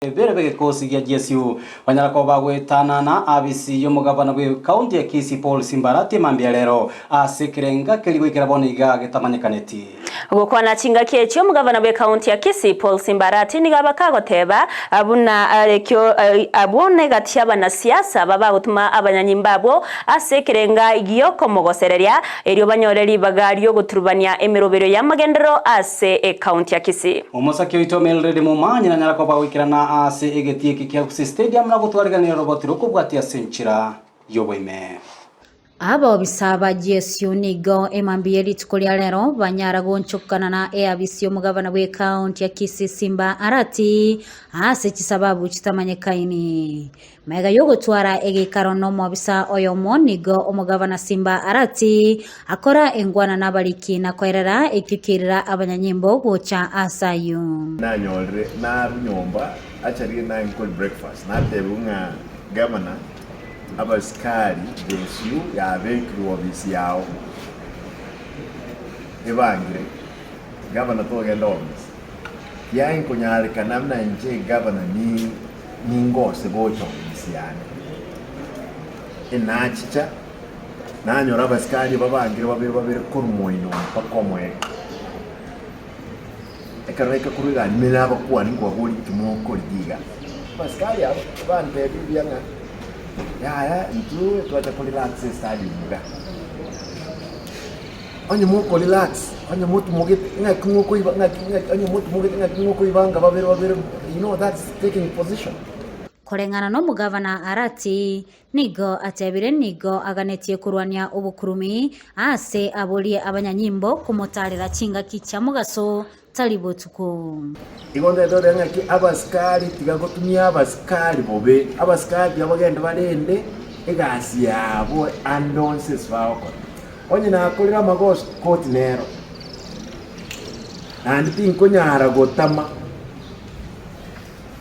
Bere b'egekosi gia GSU banyara koba bagoetanana abisi y'omogabana bw'ekaunti ya Kisii Paul Simbarati mambia rero ase ekerenga keria goikera bono iga getamanyekaneti. Gokwana chingaki echio omogabana bw'ekaunti ya Kisii Paul Simbarati nigo abaka agoteba buna ekio abwo negati y'abanasiasa aba bagotuma abanyanyimbo abwo ase ekerenga giokomogosereria erio banyore ribaga riogoturubania emeroberio y'amagenderero ase ekaunti ya Kisii. Omosake oito Mildred Momanyi nanyare koba goikerana ase egetii eke kia Gusii Stadium na gotwariganera oroboti rokobwatia ase enchera y'oboime. Abaobisa ba GSU nigo emambia ye rituko ria rero banyara goonchokana na eabisi y'omogabana bw'ekaunti ya Kisii Simba Arati ase chisababu chitamanyekaini. Magega y'ogotwara egeikaro nomobisa oyomo nigo omogabana Simba Arati akora engwana nabariki na koerera ekio kerira abanyanyimbo gocha ase ayio. Nanyorire narwa nyomba acharie naye nkori breakfast natebigwa ng'a governor abasikari GSU yabekirwe ofisi yao ebangire governor togenda ofisi kiaye nkonyarekana buna inche governor ni Ningose gocha ofisi yane. Enachicha, nanyora abasikari babangire babere babere korwa moino mpaka omoerio. Ekero naika korwa egari ime nabakwania nkobaboria inki mokorigia iga. Abasikari aba bantebia buya ng'a yaya intwe twacha korelax estadium iga. Onye mokorelax, onye motimogete ng'aki mokoiba ng'aki ng'aki onye motimogete ng'aki mokoibanga babere babere you know that's taking position. Koreng'ana nomogavana Arati, nigo atebire nigo aganetie korwania obokurumi aase aborie abanyanyimbo komotaarera chingaki chia mogaso tari botuko. Igo ndetore ng'aki abasikari tiga gotumia abasikari bobe, abasikari tiga bagende barende egasi yabo ande onsi ase bagokora. Onye nakorire amagoso, koti nero, naende tinkonyara gotama,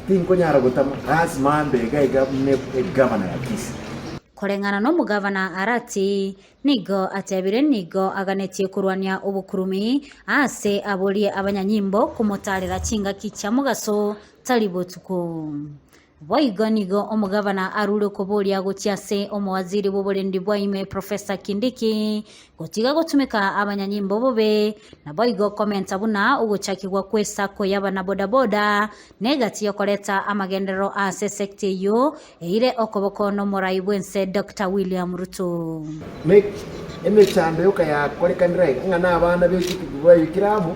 tinkonyara gotama, lasima mbe iga iga buna egavana ya Kisii. Koreng'ana nomogavana Arati, Nigo atebire nigo aganetie korwania obokurumi aase aborie abanyanyimbo komotaarera chingaki chia mogaso tari botuko. Boigo nigo omogavana arure okoboria gochia ase omowaziri bw'oborendi bwa ime Professor Kindiki gotiga gotumeka abanyanyimbo bobe naboigo komenta buna ogochakigwa kw'esacco y'abanabodaboda Negati y'okoreta amagenderero ase esecta eyio eire okoboko nomorai bw'ense Doctor William Ruto. Make emechando yoka yakorekanire aiga, ng'a nabana be baikire amo,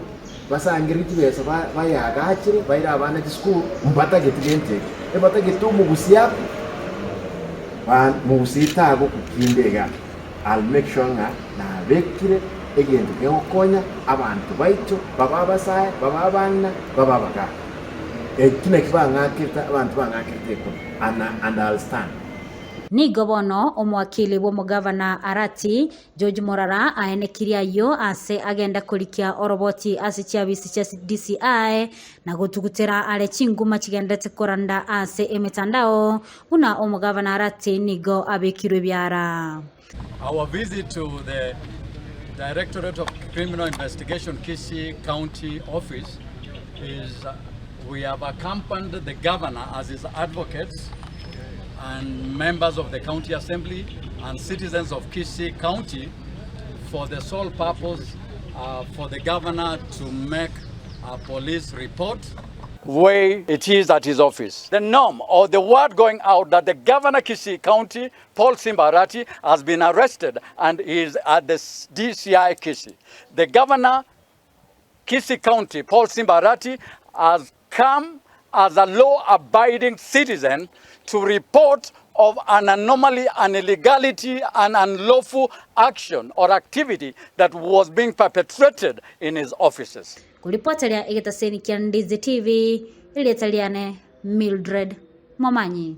basangererie chibesa bayeagachere, baire abana chisukuru, mbatageti gento eke. Ebatagete omogusia akwe, ba mogusia tagokukinda igaa. I'll make sure ng'a nabekire egento kegokonya abanto baito, babe abasae, babe abang'ina, babe abagaaka. Eki nakio bang'akerete, abanto bang'akerete ekura, and, and I'll stand. Nigo bono omowakili bw'omogavana Arati, George Morara aenekirie ayio ase agenda korikia oroboti ase chiabisi chia DCI na gotugutera are chinguma chigenderete koranda ase emetandao Buna omogavana Arati nigo abekirwe ebiara. Our visit to the Directorate of Criminal Investigation Kisii County Office is we have accompanied the governor as his advocates and members of the county assembly and citizens of Kisii County for the sole purpose uh, for the governor to make a police report way it is at his office. The norm or the word going out that the governor Kisii County, Paul Simba Arati, has been arrested and is at the DCI Kisii. The governor Kisii County, Paul Simba Arati, has come as a law-abiding citizen to report of an anomaly, an illegality, an unlawful action or activity that was being perpetrated in his offices. Koripoteria egetaseni kia Ndizi TV, erieta riane Mildred Momanyi.